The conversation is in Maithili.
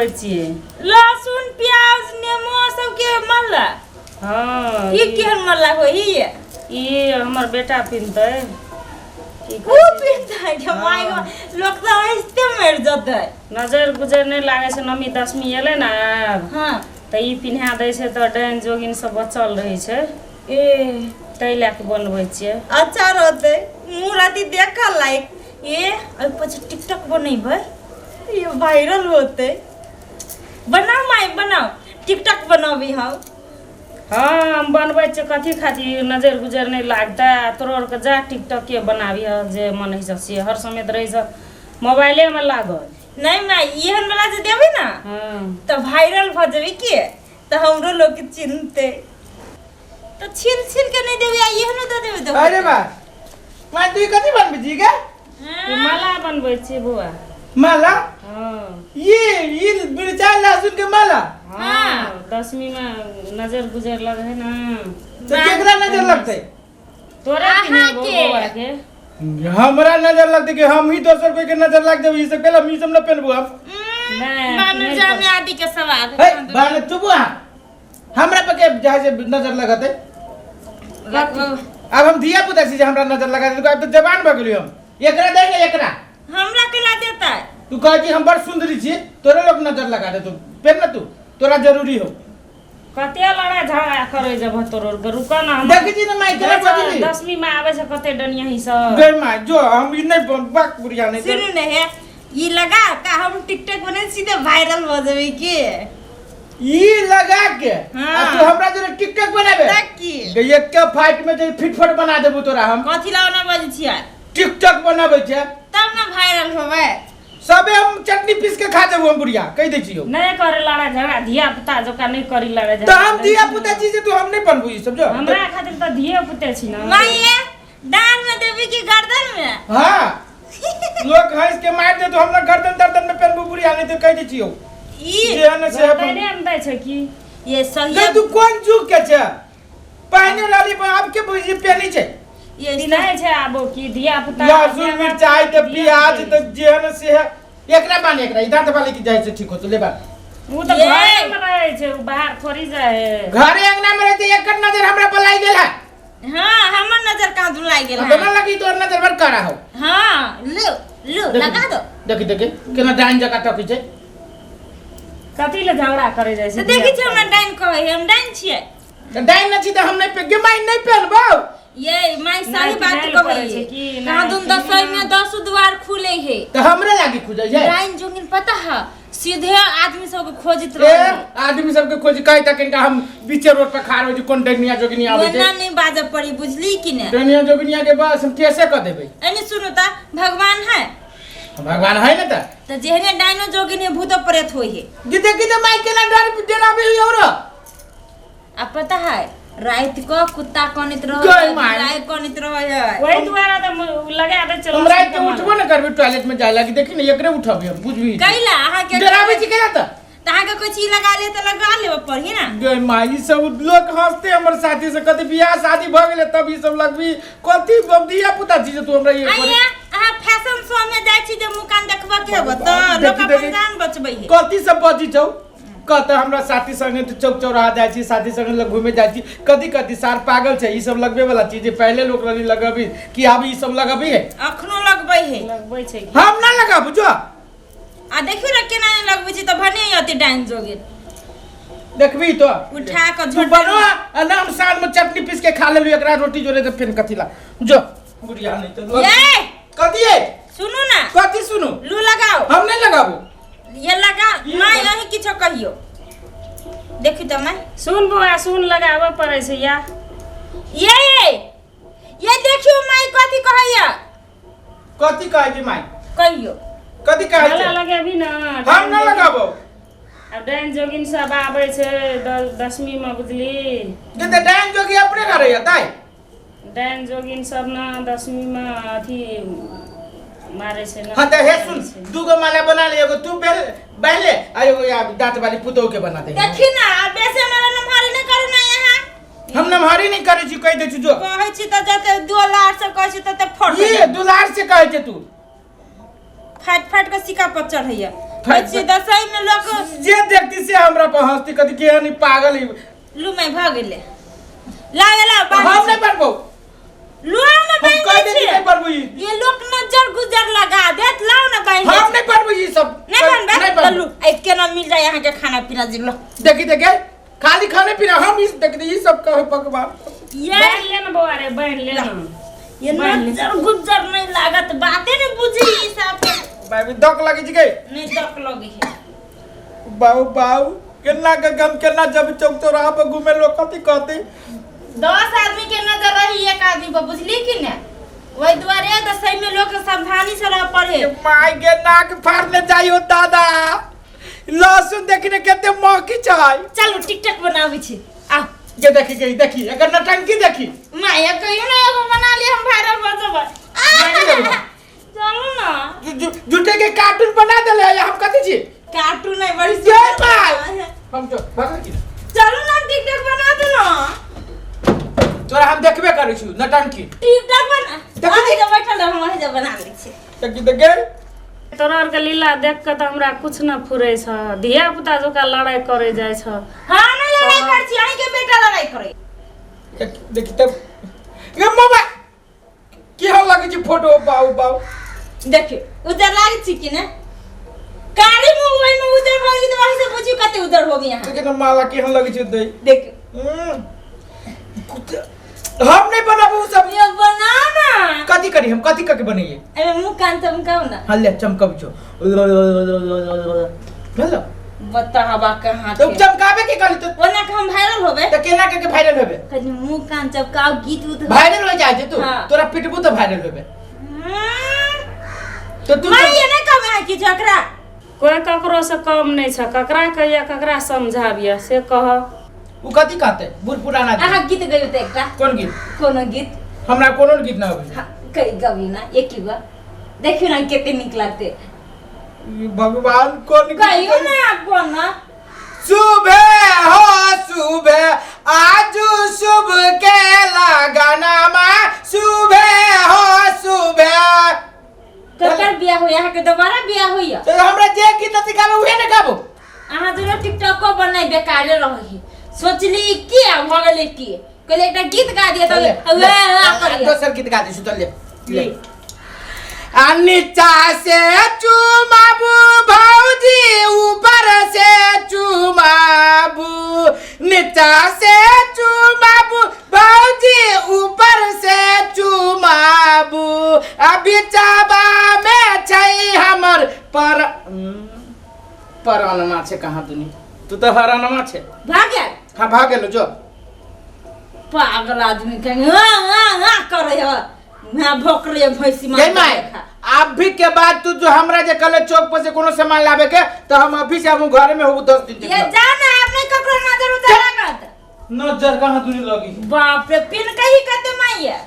बनबै छियै। लहसुन प्याज नेमो सबके माला? हँ। ई केहन माला होई? ई हमर बेटा पिनतै। की ओ कहै छै? पिनतै के माय गो, लोक तऽ हँसिते मरि जेतै। नजर गुजर नहि लागै छै। नवमी दसमी एलै ने आब, तऽ ई पिन्हा दै छै तऽ डाइन जोगिन सब बचल रहै छै। ए, ताहि लए कऽ बनबै छियै। अच्छा रहतै मुँह रहती देखऽ लायक। ए, एहि पर जे टिकटॉक बनेबै, ये वायरल होतै। बनाउ माय, बनाउ, टिकटॉक बनाबी हम। हँ, हम बनबै छियै कथी खातिर? नजर गुजर नहि लागतै। आ तोरो आरके जा टिकटॉके बनाबिह जे मन होइ छौ से। हर समय तऽ रहै छौ मोबाइलेमे लागल। नहि माय, एहन वाला जे देबै ने तऽ वायरल भऽ जेबै के, तऽ हमरो लोक चिन्हतै। तऽ छील छील के नहि देबै आ एहनो दऽ देबै तऽ अरे बा माय, तू ई कथी बनबै छी गे? ई माला बनबै छियै बौआ। माला? हँ। ये मिरचाई लहसुन के माला? हँ, दसमीमे नजर गुजर लगै है ने। तो केकरा नजर लगतै? तोरे पिन्हेबौ। अहाँके। बौआ के। हमरा नजर लगतै कि हम ही दोसर कोई के नजर लाग देबै? ई सब केला ई सब न पेनबू हम। नहि, बानर नहि। जामे आदि के सवाद। हे बाने तू बुआ, हमरा पर के जाय से नजर लगतै? आब हम धिया पुता छी जे हमरा नजर लगा देलकै? आब तऽ जवान भऽ गेलियै हम। एकरा दे ने एकरा। हमरा केला देतै? तू कहै छी हम बड़ सुंदरी छी, तोरे लोग नजर लगा दे। तू पेन ना, तू तोरा जरूरी हो। कते लड़ाइ झगड़ा करै जब तोरो आरके, रुक ने हम। देखै छी ने माय, केना बजली। दसमी में आबै छै कते डनियही सब। गै माय, जो हम ई नहि बाक बुढ़िया नहि सुनू ने, हे ई लगा का हम टिकटॉक बने सीधे वायरल भऽ जेबै के। ई लगा के आ तू हमरा जरे टिकटॉक बनाबे? तऽ की? गै, एक फाइट में जे फिटफट बना देबू तोरा हम। कथी ला ओना बजै छियै? टिकटॉक बनाबै छै। तब ने वायरल होबै। सबे हम चटनी पीस के खा जेबू हम बुढ़िया, कहि दै छियौ। नहि करे लड़ाइ झगड़ा, धिया पुता जकाँ नहि करी लड़ाइ तऽ झगड़ा। हम धिया पुता छी से तू हम नहि बनबू ई सब जो। हमरा खातिर तऽ धिये पुते छी ने। माइये, डाँड़ में देबी कि गर्दन में? हाँ, लोग हंस के मार दे तो हमरा गर्दन दर्दन में पेनबू बुढ़िया, नहीं तो कहि दै छियौ। ई जे है ने से अपन। गर्दने मे दै छै की? ये सही। गै, तू कोन जुग के छै? पहिने रहली पर आब के बुझी पेनी छै? ये पिन्है छै आबो की धिया पुता। लहसुन मिरचाई तऽ प्याज तऽ जे है ने से है। एकरा बान, एकरा ई दांत वाले की जाइ छै, ठीक होतो ले बान। ओ तऽ ये। घरे मे रहै छै, ओ बाहर थोड़ी जाइ है। घरे अंगना में रहते एकर नजर हमरा पर लागि गेल है। हाँ, हमर नजर कहाँ दूर लागि गेल? तो ना लगी, तोर नजर बड़ कड़ा हो। हाँ, लो लो, लगा दो। देखी देखी, केना डाइन जकाँ टकी छै। कथी ले झगड़ा करे जाइ छै? तऽ देखै छियै, हमरा डाइन कहै है, हम डाइन छियै? तऽ डाइन न छी तऽ हम नहि पे गे माय, नहि पेनबौ। ये माय, सही नहि, बात नहि कहै पड़ै छै है कि नहि, कहाँ दुन कि दसई में दस द्वार खुले है। तऽ हमरे लागी खुजै छै। डाइन जोगिन पता है, सीधे आदमी सबके खोजत ए रहे है। आदमी सबके खोज कहि तक इनका हम बीचे रोड पर खाड़ हो छी, कोन डैनिया जोगिनिया आबै ओना छै। नहीं बाजऽ पड़ी, बुझली कि ने? डैनिया जोगिनिया के बस हम केसे कऽ देबै। एने सुनू तऽ, भगवान है? भगवान है ने तऽ। तऽ जेहने डाइनो जोगिन है, भूतो प्रेत होइ है। गीते गीते माय, केना डर डराबे हुई और। आ पता है, राति कऽ कुत्ता कनैत रहै गै है, माय। बिलाइ कनैत रहै है। ओहि दुआरे तऽ लगा दै छै हम राति के लहसुनके माला। उठबो ने करबी टॉयलेट में जाय लागी। देखी ने, एकरे उठबी हम, बुझबी? कैला अहाँके डराबै छी केना तऽ? तऽ अहाँके कोइ चीज लगा ले तऽ लगा लेबऽ पड़ी ने। गै माय, ई सब लोग हंसते हमर साथी से, कथी बियाह शादी भऽ गेलै तब ई सब लगबी कथी? हम धिया पुता छी जे तू हमरा ये करे? आइया, अहाँ फैशन शो में जाइ छी जे मुँह कान देखबऽ के होबऽ तऽ लोक देखी, अपन देखी। जान बचबै है। कथी सब बजी छौ? कहते हमरा साथी संगे तऽ चौक चौराहा जाइ छी, साथी संगे लग घूमे जाइ छी, कथी कथी। सार पागल छै। ई सब लगबे वाला चीज जे पहले लोग रहली लगबी कि आब ई सब लगबी है? अखनो लगबै है। लगबै छै की? हम ना लगाबू, जो। आ देखियौ ने केना नहि लगबै छी, तऽ भने अति डाइन जोगिन। देखबी तो। उठा कऽ तू झोंटा। बनो आ ना हम साँझ में चटनी पीस के खा लेलू एकरा रोटी जोड़े, तऽ फेर कथी ला? जो बुढ़िया, नहीं तो। ये कथी है? सुनू ना। कथी सुनू? लू लगाओ। हम नहीं लगाबू। ये लगा ये माय। लगा। अहीं किछो कहियो, देखी तऽ माय। सुन बौआ, सुन, लगाबऽ पड़ै छै या। ये ये देखियो माय कथी कहैया। कथी कहै छै माय? कहियो। कथी कहै माला छै? लगेबी ने? हम ना लगाबो। आब डाइन जोगिन सब आबै छै दसमी मे, बुझली? जे तऽ डाइन जोगी अपने घर है ताई। डाइन जोगिन सब ने दसमी मे अथी मारै छै ने। हाँ तऽ हे सुन, दूगो माला बना ले, एगो तू पहले पहले आ एगो या दांत वाली पुतोह के बना दे। देखी ना, आ बेसे हमरा नमहारी नहि करू ना यहाँ। हम नमहारी नहीं करे छी, कहि दै छी, जो। कहै छी तऽ जते दुलार से कहै छी तते फट ये दुलार से कहै छै तू। फाटि फाटि के सिक्का पर चढ़ैया। फाटि कहै छी दसई में लोक पर हंसती कथी के नहीं पागल ही। लू मैं भऽ गेलै लागे ला हम नहीं बनबो। लू ना हम बांधि कह दै दे छियै। नहीं बनबो ई। ये लोक नजर गुजर लगा देत, लाओ ना बांधि दै हम छी। नहीं बनबो ई सब। नहीं बनबै नहीं तऽ लू बनबो। आई केना मिल जाए यहाँ के खाना पीना जी लो। देखी देखे खाली खाने पीना हम इस देख ई सब कहे भगवान। ये बान्हि ले ने बौआ रे, बान्हि ले ने। ये नजर गुजर नहीं लागत, बाते नहीं बुझी ई सब। बाबू दक लगी छी के नहीं दक लगी है। बाऊ बाऊ केना के गम केना जब चौक चौराहा पर घूमे लोग कथी कहते। 10 आदमी के नजर रही एक आदमी पर, बुझली कि ने? वही दुआरे तो सही में लोग के सावधानी से रह पड़े। माय के नाक फाड़ने जाइयो दादा, लहसुन देखने केते महकी छै। चलू टिकटॉक बनाबै छी आ। ये देखी गई देखी एकर नटंकी देखी। माया कहियो ना एगो बना ली हम वायरल भऽ जेबै। जेबै। चलू ना। झूठे के कार्टून बना देले है, हम कथी छी? कार्टून नहीं बड़ी जय माय। हम तो भागल की। चलू ना टिकटॉक बना दे ना। तोरा हम देखबे करै छी नटंकी। टिकटॉक बना देखी। अहाँ जे बैठल रहू, हम अहीं जे बना लै छी। देखी देखे तोरा आरके लीला देख के तऽ हमरा कुछ न फुरै छ, धिया पुता जकाँ लड़ाइ करै जाइ छ। हाँ नहीं लड़ाई करै छी, अहीं के बेटा लड़ाई करै। देखी देखी तब ये मोबाइल की हम लगै छी फोटो बाऊ बाऊ। देखियो उजर लागै छी कि ने? कारी मुँह ओहि में उजर भऽ गेलै तऽ वही से बुझियौ कते उजर हो गई अहाँ। देखी न माला केहन लगै छै दै। देखियो। हम नहीं बनाबू सब। ये बना ना। कथी करी हम, कथी करके बनैए? एमे मुँह कान चमकाउ ना। हाँ ले चमकाउ छो। भेलो? बता हवा कहाँ तो के। चमकाबे के कहली तो। ओना के हम वायरल होबे। तो केना के वायरल होबे? कनी मुँह कान चमकाउ गीत उत वायरल हो जाय छै तू। हाँ। तोरा पिटबू तो वायरल होबे। तो तू मैं ये नहीं कहबे है कि झगड़ा। कोई ककरो से कम नहीं छ, ककरा कहिया ककरा समझाबिया से कह। उ कथी कहते बूढ़ पुराना आदमी। अहाँ गीत गइयो त एकटा। कोन गीत? कोनो गीत। हमरा कोनो गीत ना आबै। हाँ, कहि गबी ना एक गो देखियो ना कते नीक लगते। ई भगवान कोन गीत कहियो ना कोनो। सुबह हो सुबह आज शुभ के लगाना मा, सुबह हो सुबह। ककर बियाह होय? अहाँ के दोबारा बियाह होइया? तो हमरा जे गीत सिखाबे उहे ने गाबो। अहाँ दुनू टिकटॉको बनाई बेकारे रहै। सोचली की आ भऽ गेलै की, कहलियै एकटा गीत गा दिअ तऽ ले, वएह वएह करियै। दोसर गीत गा दै छी, चल ले। ले। आ नीचा से चुमाबू भौजी ऊपर से चुमाबू, नीचा से चुमाबू भौजी ऊपर से चुमाबू, आ बिचाबा में छै हमर पर परानमा छै कहाँ दुनी, तू तऽ हरानमा छै। भाग गेल? हाँ भाग गेलो जो। पागल आदमी के हाँ हाँ हाँ करे है, हाँ भोकरे भैंसी मार गई माय, अभी के बाद तू जो हमरा जे कल चौक पर से कोनो सामान लावे के तो हम अभी से हम घर में होबू 10 दिन ये तक। जा ना आपने ककरो नजर उतर लागत। नजर कहाँ दूरी लगी? बाप रे पिन कही कते माई है।